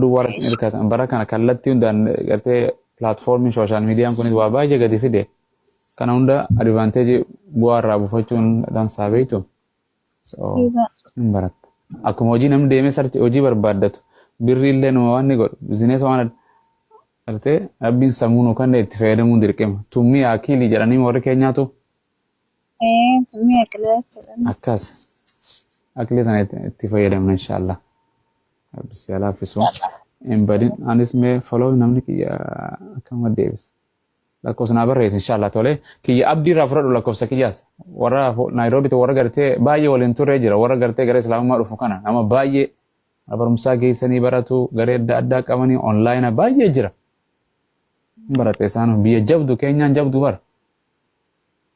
Duwwaa irratti hin hirkatan. Bara kana kallattii hundaan gartee pilaatfoormiin sooshaal miidiyaan kunis waa baay'ee gadi fide. Kana hunda advaanteejii bu'aa irraa buufachuun dansaa beektu. So hin baratta. Akkuma hojii namni deemee sarchi hojii barbaaddatu birrii illee numa waan ni godhu bizineesa waan gartee rabbiin sammuu nu kanne itti fayyadamuun dirqama. Tummii akiilii jedhanii warri keenyaatu Ee, tummii aqilaa jedhama. akkas. Aqlii tana itti fayyadamna inshaallah. Rabbi si haa laaffisu. Hin badin. Anis mee follow namni kiyya akkama deebisa. Lakkoofsa naa barreessi inshallah tole. Kiyya abdii irraa fudhadhu lakkoofsa kiyyaas. Warra Naayiroobitti warra gartee baay'ee waliin turree jira. Warra gartee gara Islaamummaa dhufu kana nama baay'ee barumsaa geessanii baratu garee adda addaa qabanii onlaayina baay'ee jira. Hin baratte isaan biyya jabdu keenyaan jabdu bara.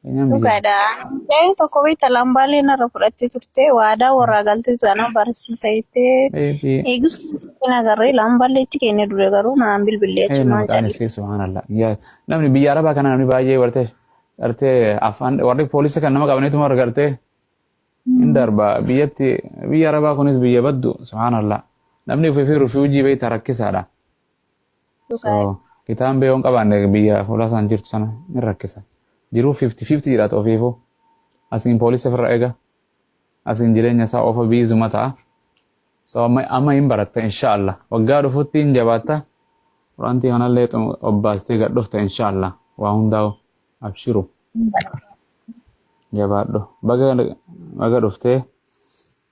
Keenyaan biyya Dhugaadha. Mucayyoo tokko beekta lambaalee narra fudhattee turte waadaa warraa galteetu ana barsiisa jettee Eetii. eegus hin agarree lambaalee itti kenne dure garuu naan bilbillee Eenyu achumaan maqaan calli. isii subhaanallah. Yaa namni biyya arabaa kana namni baay'ee wartee gartee afaan warri poolisa kan nama qabaniituma gartee hin darba biyyatti biyya arabaa kunis biyya baddu subhaanallah. Namni ofii fi rifuujii beekta rakkisaadha. Dhugaadha. So kitaabni bee yoon qabaanne biyya fuula isaan jirtu sana hin rakkisa. Jiruu 50-50 jedhata ofiifuu. Asiin poolisa ofirra eega. Asiin jireenya isaa oofa biizuma ta'a. So amma amma hin baratta inshaallah. Waggaa dhufutti hin jabaatta. Quraantii kanallee obbaastee gad dhufta inshaallah. Waa hundaa'u abshiru. Jabaadhu. Baga baga dhuftee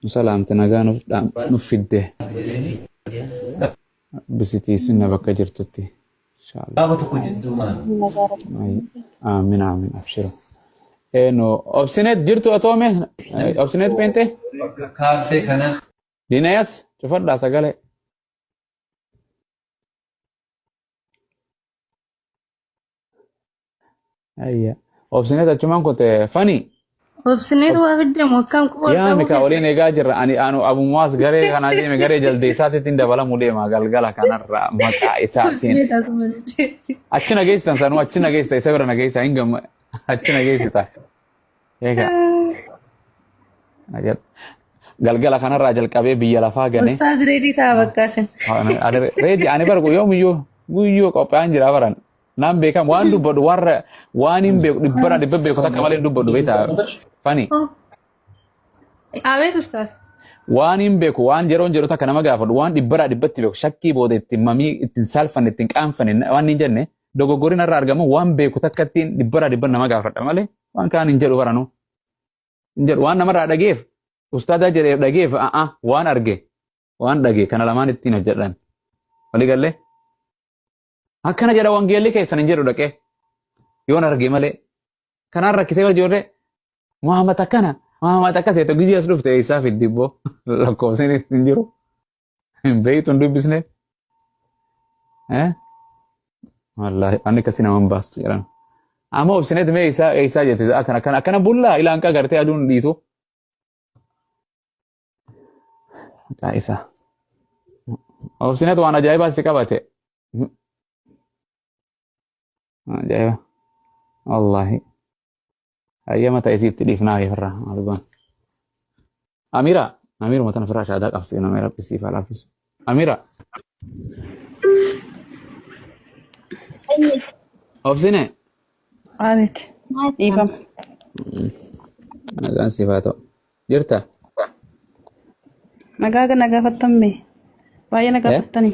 nu salaamte nagaa nuuf fidde. Bisitii sinna bakka jirtutti. Inshallah. Gaafa tokko jidduu maal? Aamin aamin abshiru. Eno obsinet jirtu atoome obsinet peente Bakka kaaffee kana dinayas cufadhaa sagalee. Ayya. Obsineet achumaan kote fani. Obsineet waa fidde moo akkam quba Yaa qabu mika waliin eegaa jirra. Ani anu abumuwaas garee kanaa deeme garee jaldeessaatitti hin dabalamu deema galgala kanarra maqaa isaatiin. Obsineet asuma fidde. Achi na geessitan sanuu achi na geessita isa bira na geessa hin gamma achi na geessita. Eegaa. Galgala kanarraa jalqabee biyya lafaa gane. Ustaaz reedii ta'a bakka isin. Reedi ani bara yoomiyyuu guyyuu qophaa'an jira baran. Naan beekam waan dubbadhu warra waan hin beeku dhibbara dhibba beeku takka malee hin dubbadhu beektaa fani. Abeet ustaaz. Waan hin beeku waan yeroon jedhu takka nama gaafadhu waan dhibbaraa dhibbatti beeku shakkii booda ittiin mamii ittiin saalfanne ittiin qaanfanne waan hin jenne dogoggorri narra argamu waan beeku takka ittiin dhibbaraa dhibba nama gaafadha malee waan kaan hin jedhu baranu. Hin jedhu waan namarraa dhageef ustaadaa jedheef dhageef a'a waan arge waan dhage kana lamaan ittiin hojjedhan. Walii gallee? Akkana jedha wangeelli keessan hin jedhu dhaqee yoon arge malee. Kanaan rakkisee bara ijoollee Muhammad akkana Muhammad akkas jette gizii as dhufte eessaa fiddi ibboo lakkoofsin hin jiru. Hin beektu hin dubbisne. Eh? Wallaahi waan akkasii nama hin baastu jedhan. Amma obsineet mee eessaa eessaa jette akkana akkana akkana bullaa ilaan qagartee aduun dhiitu. Maqaa isaa. Obsineet waan ajaa'ibaa si qabate. Ajaa'iba. Wallaahi. Hayyama ta'e sitti dhiifnaa ofirraa maal goona. Amira. Amiruma tana ofirraa shaadaa qabsiifna mee rabbi siif haa laaffisu. Amira. Obsine. Abeet. Dhiifama. Nagaan siif haa ta'u. Jirta? Nagaa na gaafattamme. Baay'ee na gaafattani.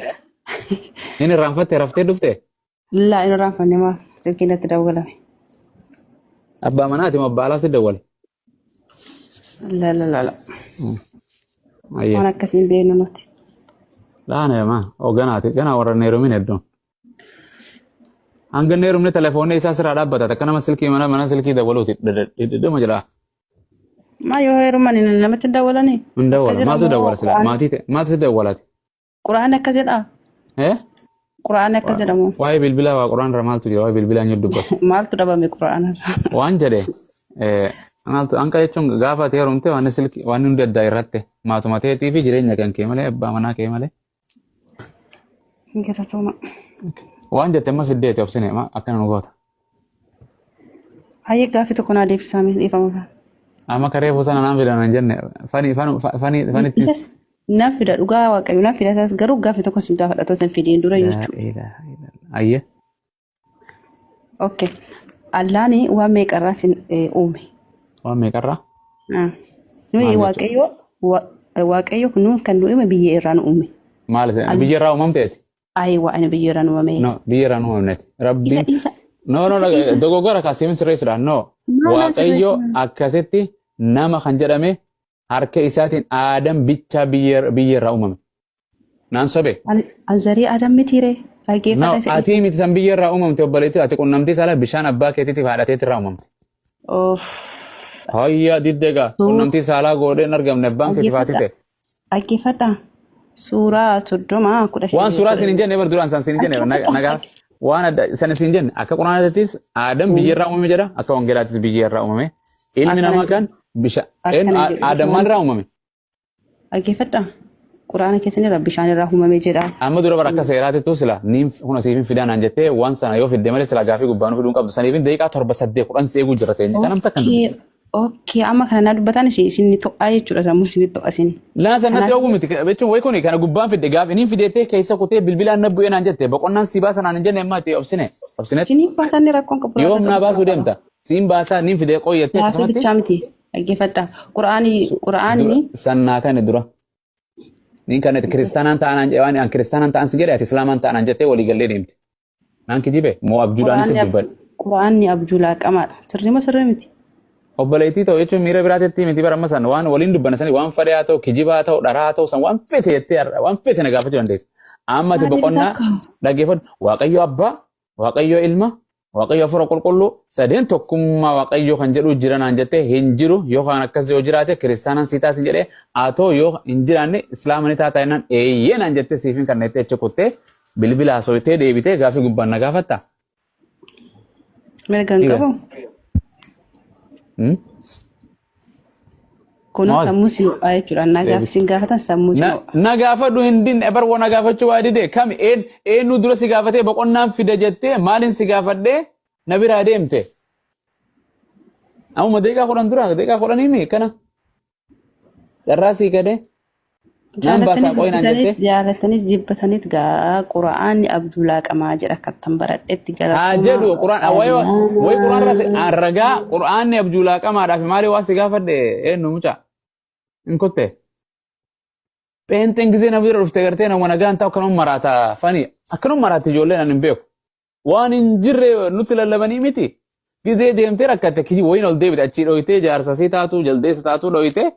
Inni irraanfatte raftee dhufte? Laa inni irraanfanne maaf silkiin natti dawwalame. Abbaa manaati moo abbaa alaa si dawwale? La la la la. Ayyee. Waan akkasii hin beeknu nuti. Laana yamaa. Oo ganaati. Ganaa warra hin heerumin hedduun. Hanga inni heerumne telefoonni isaa sirraa dhaabbata. Takka nama silkii mana mana silkii dawwaluuti. Dhidhima jedha. Maa yoo heeruman namatti hin dawwalanii? Hin dawwala. Akka Maaltu jedhamu dawwala silaa? Qur'aan- Maatii ta'e. Maaltu si dawwalaati? Qur'aan akka jedhaa? Eh? Qur'aan akka jedhamu. Waa'ee bilbilaa waa quraan irra maaltu jira? Waa'ee bilbilaa hin dubbatu. Maaltu dhabame qur'aan irra? Waan jedhe maaltu anka jechuun gaafa ati heerumte waan silkii waan hundi addaa irratti maatuma teetii fi jireenya kan kee malee abbaa manaa kee malee. Galatooma. Waan jette amma fiddeeti obsine ma akkana nu goota. Hayyee gaaffii tokko naa deebisaa mee dhiifama. Amma karee sana naan fidan hin jenne fani fani fani fanitti Isas. Nan fida dhugaa waaqayyo nan fida isaas garuu gaaffii tokko sin gaafadha osoo hin fidiin dura Laa jechuudha. ilaaha illallah. Ayyee. Okay. Allaani waan meeqarraa sin uume? Waan meeqarraa? Ah. Nuyi Maal jechuudha? waaqayyo waaqayyo nu kan nu uume biyyee irraa nu uume. Maal isin biyya irraa uumamteeti? Ayiwa ani biyyee irraa nu uumame. No, biyya irraa nu uumamneeti. Isa Rabbiin dhiisa. No, no, Isa dhiisa. dogoggora kaasimin sirreessuudha. No, Maal naan Waaqayyo sirreessu? akkasitti nama kan jedhame harka isaatiin Aadam bichaa biyya irraa uumame. Naan sobe. Anzarii Adam mitiire. No, Dhaggeeffadha isa atii miti san biyya irraa uumamte obboleettii ati qunnamtii saalaa bishaan abbaa keetiitiif haadha teetii irraa uumamte. Of. Hayya diddeega qunnamtii saalaa godhee hin argamne abbaan keetiif haati Dhaggeeffadha. ta'e. Dhaggeeffadha. Suuraa 30 15 Waan suuraa isin hin jenne bar duraan san isin hin jenne Dhaggeeffadha. nagaa waan adda san isin hin jenne akka quraanattis Aadam biyya irraa uumame jedha akka wangeelaattis biyya irraa uumame ilmi Akkana namaa jedhu. kan bisha Akkana jedhu. Aadam maal irraa uumame Dhaggeeffadha. Quraana keessan irra bishaan irraa uumame jedha. Amma dura bara akka seeraatittuu sila niin kun asiif hin fidaa naan jettee waan sana yoo fidde malee sila gaafii gubbaa nu fiduu hin qabdu. Saniif daqiiqaa 7 8 10 si eeguu jira teenya. Kanam takka hin Okay, dubbisne. okay. Amma kana naa dubbatan isin isin ni to'aa jechuudha sammuu isin to'a isin. Laa san natti Kanaaf ogu miti jechuun wayi kuni kana gubbaan fidde gaaf inni fideettee keessa kutee bilbilaan na bu'ee naan jette boqonnaan si baasa naan hin jenne amma itti obsine obsinetti isiniif baasan rakkoon qabu yoom rakkoo naa qabu baasuu qaba. deemta siin baasaa niin fidee qoyyattee Baasuu akkasumatti bichaa miti. Dhaggeeffadha. Qura'aanii dura qura'aanii sannaa kani dura niin kan ati kiristaanaan ta'anaan jedhe waan an kiristaanaan ta'an si jedhe ati islaamaan ta'anaan jettee walii gallee deemte naan kijibe moo abjuudhaanis qura'aanni hin dubbadhe. qura'aanni abjuu laaqamaadha. Sirrii moo sirrii miti? Obboleettii ta'u jechuun miira biraatitti miti bara amma san waan waliin dubbanna sani waan fedhe haa ta'u kijibaa haa ta'u dharaa haa ta'u san waan fete jettee har'a waan fete na gaafachuu dandeessa. Amma ati Maa deebisaa boqonnaa akka? dhaggeeffadhu Waaqayyo abbaa Waaqayyo ilma Waaqayyo hafuura qulqulluu sadeen tokkummaa Waaqayyo kan jedhu jira naan jettee hin jiru yookaan akkas yoo jiraate kiristaanaan sii taasi jedhee haa ta'u yoo hin jiraanne islaama ni taata jennaan eeyyee naan jettee siif hin kannettee achi kuttee bilbila haasofitee deebitee gaafii gubbaan na gaafatta. Mirga hin Dhiira. qabu. Hmm? Kunoo Maal? sammuu si ho'aa jechuudha. Na gaaf isin gaafatan sammuu si Na ho'a. na gaafadhu hin dinne bar na gaafachuu waa dide kami een eenyu dura si gaafatee boqonnaan fida jettee maaliin si gaafadhee na biraa deemte. Ammuma daqiiqaa 10 dura daqiiqaa 10 himi kana carraa sii gadee naan baasaa Jaalataniis qoyi naan jibbatanis jettee. jaalataniis jibbataniit gaa qura'aanni abjuu laaqamaa jedha akkattan baradhetti Haa jedhu galatoomaa quraan wayi wayi quraan irra ragaa quraanni abjuu laaqamaadhaaf maali waa si gaafadhe eenyu mucaa hin kutte. Pheenxeen gisee na bira dhufte gartee nama nagaan ta'u akkanuma maraata fani akkanuma maraatti ijoolleen ani hin beeku. Waan hin jirre nutti lallabanii miti. Gizee deemtee rakkatte kiji wayiin ol deebite achii dhoyitee jaarsa sii taatu jaldeessa taatu dhoyitee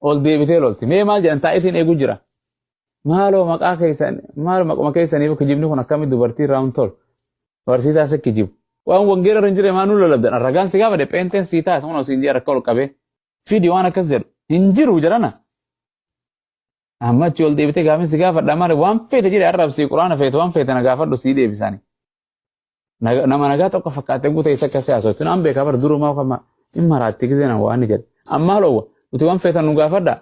ol deebitee lolti. Mee maal jedhan taa'eetiin eeguu jira. Maaloo maqaa keessan maaloo maquma keessaniif kijibni kun akkamitti dubartii irraa hin tolu. Barsiisaa si kijibu. Waan wangeela irra hin jirre maa nu lallabdan. Ragaan si gaafadhe pheenxeen sii ta'a sun osoo hin jee rakka ol qabee. Fidi waan akkas jedhu hin jiru jedhana. Amma achi ol deebitee gaafin si gaafadha maali waan feete jedhe arrabsii quraana feete waan feete na gaafadhu sii deebisani. Nama nagaa tokko fakkaatee guutee isa akkasii haasoftu naan beekaa bara durumaa kama hin maraatti gisee na waan ni jedhe. Ammaa loowwa nuti waan feetan nu gaafadha.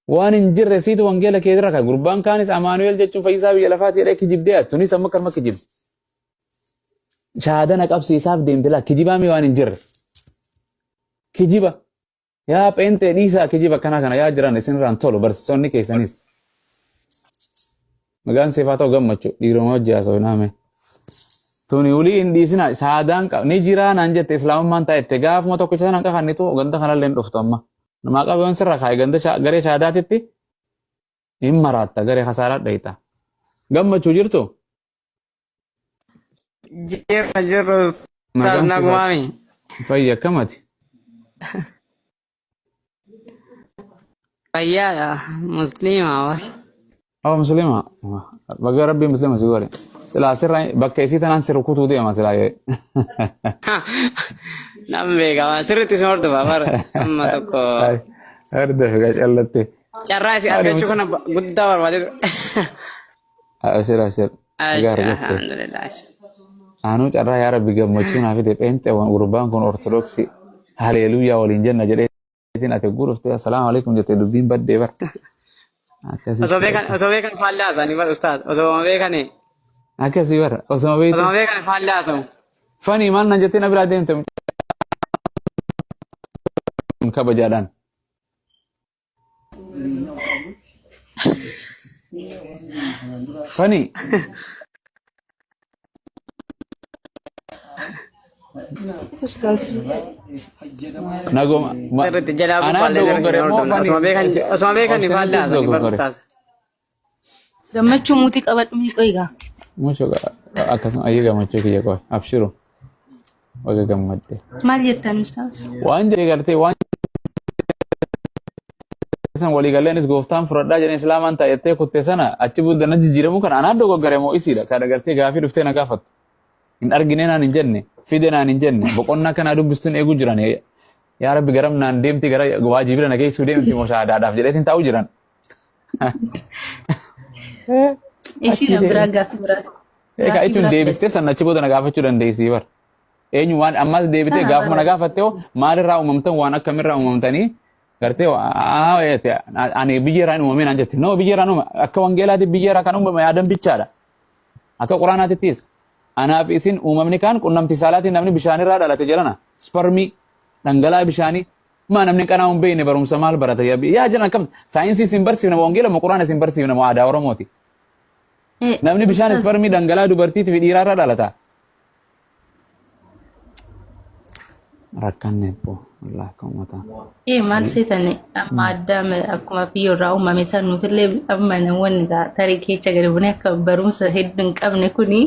Waan hin jirre siitu wangeela kee irra kaa'e gurbaan kaanis Amaanu'eel jechuun fayyisaa biyya lafaati jedhee kijibdee ati tunis amma kanuma kijibde. Shaadana qabsiisaaf deemte laa kijibaa mi waan hin jirre. Kijiba. Yaa pheenxee dhiisaa kijiba akkanaa kana yaa jiran isinirraan tolu barsiisonni keessanis. Nagaan siif haa ta'u gammachuu dhiiruma hojii haasa'u naame. Tuni ulii hin dhiisina saadaan qaba ni jiraa naan jette islaamummaan taa'ette gaafuma tokkicha sana qafannitu ganda kanallee hin dhuftu amma. Namaa qabe waan sirra kaa'e ganda garee shaadaatitti hin maraatta garee kasaaraa dhayita. Gammachuu jirtu? Jirra jirra ustaaz Nagaan siif haa nagumaami. fayya akkamati? Fayyaadha musliima war. Oh muslima. Baga rabbii muslima si godhe. Silaa sirra bakka isii tanaan si rukutuu deema silaa. Nan beekama sirriitti isin hordofa bar amma tokko Hordofi qacallatte. carraa isin Maali argachuu kana guddaa barbaadee ture. Abshir abshir. Nagaa argatte. Alhamdulillah. Anuu carraa yaa rabbi gammachuu naa fide pheenxeewwan gurbaan kun ortodoksii haleeluyyaa waliin jenna jedheetiin ati guruftee assalaamu alaikum jettee dubbiin baddee bar. Akkasii Osoo beekan osoo beekan faallaa haasa'anii bar ustaaz osoo beekani akkasii bara osuma beektu. osoo beekan faallaa haasa'u. Fanii maal naan jettee na biraa deemte kabajaadhaan. Fani Ustaz. naguma Sirriitti jalaa anaan bubbaallee dogoggore sirriitti moo hordofna. fani Osuma beekan osuma beekan ni obsinatti faallaa haasa'anii dogoggore. barumsaas. Gammachuu muutii qabadhu miiqoo egaa. Mucho akkasuma ayyee gammachuu kiyya qofa abshiru baga gammadde. Maal jettan ustaaz? Waan jedhe gartee waan san walii galeenis gooftaan fudhadhaa jedhee islaamaan ta'a jettee kutte sana achi booda na jijjiiramuu kana anaan dogoggore moo isiidha kan agartee gaafii dhuftee na gaafattu. Hin argine naan hin jenne fide naan hin jenne boqonnaa kanaa dubbistuun eeguu jiran yaa rabbi garam naan deemti gara waajibira na geessuu deemti moo shahaadaadhaaf jedheetiin taa'u jiran. Ishii na biraa gaaffii biraa. Egaa Gaaffii jechuun biraa deebistee sana achi booda na gaafachuu dandeessii bar. Eenyu waan ammas deebitee Sana gaafuma na bara. gaafatte hoo maalirraa uumamtan waan akkamirraa uumamtanii gartee aa jette ani biyya irraa hin uumamee naan jette. No biyya irraa hin uumame akka wangeelaatti biyya irraa kan uumame Aadam bichaadha. Akka quraanaatittis anaaf isin uumamni kaan qunnamtii saalaatiin namni bishaanirraa dhalate jedhana spermii dhangala'aa bishaanii maa namni qanaa hin beekne barumsa maal barata yaa yaa jiran akkam saayinsii isin barsiifna moo wangeela moo quraana isin barsiifna moo aadaa Oromooti. Namni bishaan Ustaz, isparmii dhangala'aa dubartiitii fi dhiiraarraa dhalata. Rakkanne boo wallah akka uummataa. Maal seetani amma addaam akkuma biyyoorraa uumame san nutillee amma namoonni tarii keessa gadi buunee akka barumsa hedduu hin qabne kuni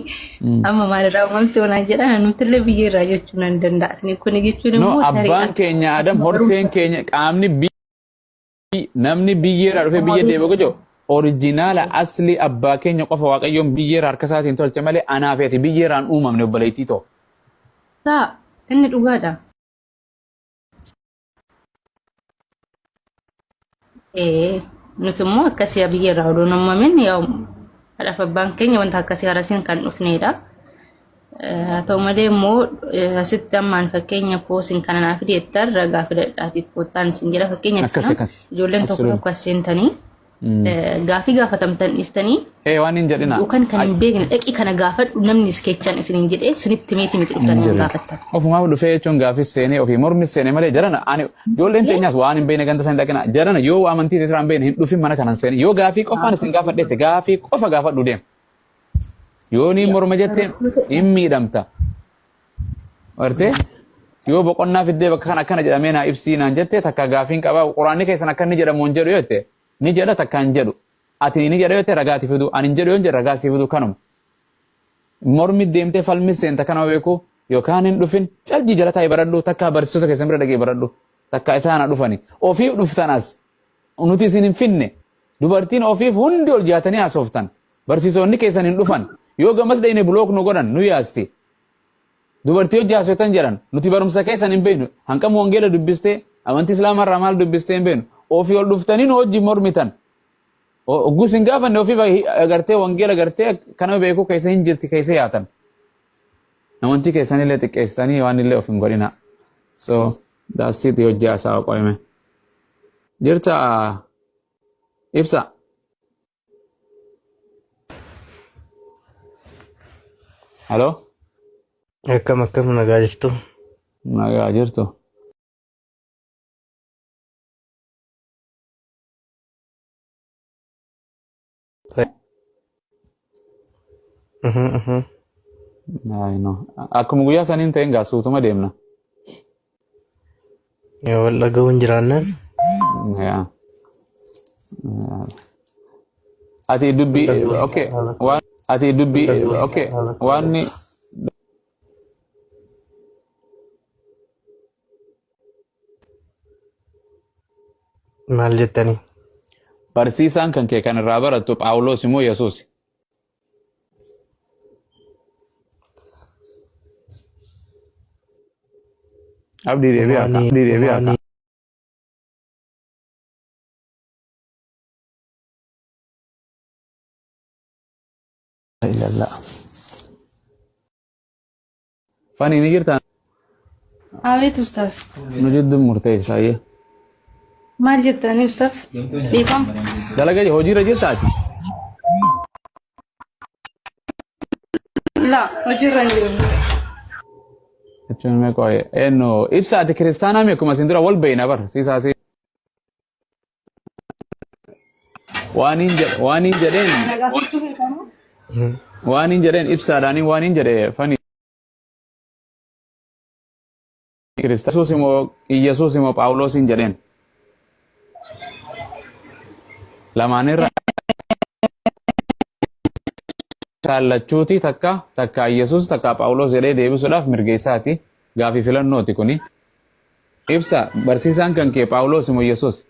amma maalirraa uumamte onaan jedhan nutillee biyyeerraa jechuu nan danda'a. Isin kuni jechuun No immoo tarii abbaan keenya Adam akkuma horteen barumsa keenya qaamni namni biyyeerraa dhufee akkuma biyya deebi'u beekumsa. jechuun orijinaala asli abbaa keenya qofa waaqayyoon biyyeerraa harka isaatiin tolche malee anaa fi ati biyyeerraan uumamne obboleettii too. Saa inni dhugaadha. Ee nuti immoo akkasii biyya irraa odoo hin uumamin yaa haadhaaf abbaan keenya wanta akkasii harasiin kan dhufnedha. Haa ta'u malee immoo asitti ammaan fakkeenya poosiin kana naa fidi jettan ragaa fidadhaatiif koottaan isin jedha fakkeenyaaf Akkas isin akkas. ijoolleen tokko Absolutely. tokko as seentanii gaafii gaafatamtan dhiistanii Ee waan hin jedhina. yookaan kan hin beekne dhaqii kana gaafadhu namni keechaan isiniin jedhee isinitti meeti miti dhuftanii hin gaafattan. Ofumaaf dhufee jechuun gaafis seenee ofii mormis seenee malee jarana ani ijoolleen teenyaas waan hin beekne ganda san dhaqina jarana yoo amantii irraa hin beekne hin dhufin mana kanan seenee yoo gaafii qofaan isin gaafadheette gaafii qofa gaafadhu deem. Yoo ni morma jette hin miidhamta. Bartee yoo boqonnaa fiddee bakka kana akkana jedhamee naa ibsii naan jette takka gaafiin qabaa quraanni keessan akka inni jedhamu hin jedhu yoo jette ni jedha takka hin jedhu. Ati ni jedha yoo jette ragaati fidu ani hin jedhu yoo hin jedhe ragaa sii fidu kanuma. Mormi deemtee falmi seenta kanuma beeku yookaan hin dhufin caljii jala taa'ee baradhu takka barsiisota keessan bira dhaqee baradhu takka isaan haa dhufani ofiif dhuftan as nuti isin hin finne dubartiin ofiif hundi ol jaatanii haasoftan barsiisonni keessan hin dhufan yoo gamas dhayne block nu godhan nu yaasti Dubartii hojii haasoftan jedhan nuti barumsa keessan hin beeknu hanqam wangeela dubbistee amantii islaamaa irraa maal dubbistee hin beeknu ofii ol dhuftanii nu hojii mormitan oggus hin gaafanne ofii agartee wangeela gartee kana beekuu keessa hin jirti keessa yaatan amantii keessan illee xiqqeessitanii waan illee of hin godhina so that's it hojii haasawa qoyme jirta ibsa. Halo? Akkam akkam nagaa jirtu? Nagaa jirtu. Mhm, mhm. I know. Akkuma guyyaa saniin ta'een gaa suutuma deemna. Yoo wal dhaga'uun jiraannaan Yeah. Ati dubbii okay waan ati dubbii okay waan maal jettanii? barsiisaan kan kee kan irraa barattu Phaawulos immoo Yesuus. Abdii deebi'aa Maanii abdii deebi'aa maanii Illallah. Fani ni jirta Abeet ustaaz. nu jidduun murteessa ayyee. Maal jettanii ustaaz? Dhiifama. Dalaga hojiirra jirta ati? Laa hojiirra hin jiru. Jechuun mee qo'ee eenyu ibsa ati kiristaanaa mi akkuma isin dura wal beeyna bar siisaa si. Waan hin jedhe waan hin jedheen Na gaafachuu feetamoo? waan hin jedheen ibsaadhaanii waan hin jedhe fani Kiristoos immoo Iyyasuus immoo Phaawulos hin jedheen. Lamaanirra saallachuuti takka takka Iyyasuus takka Phaawulos jedhee deebisuudhaaf mirga isaati. Gaafii filannooti kuni. Ibsa barsiisaan kan kee Phaawulos immoo Iyyasuus.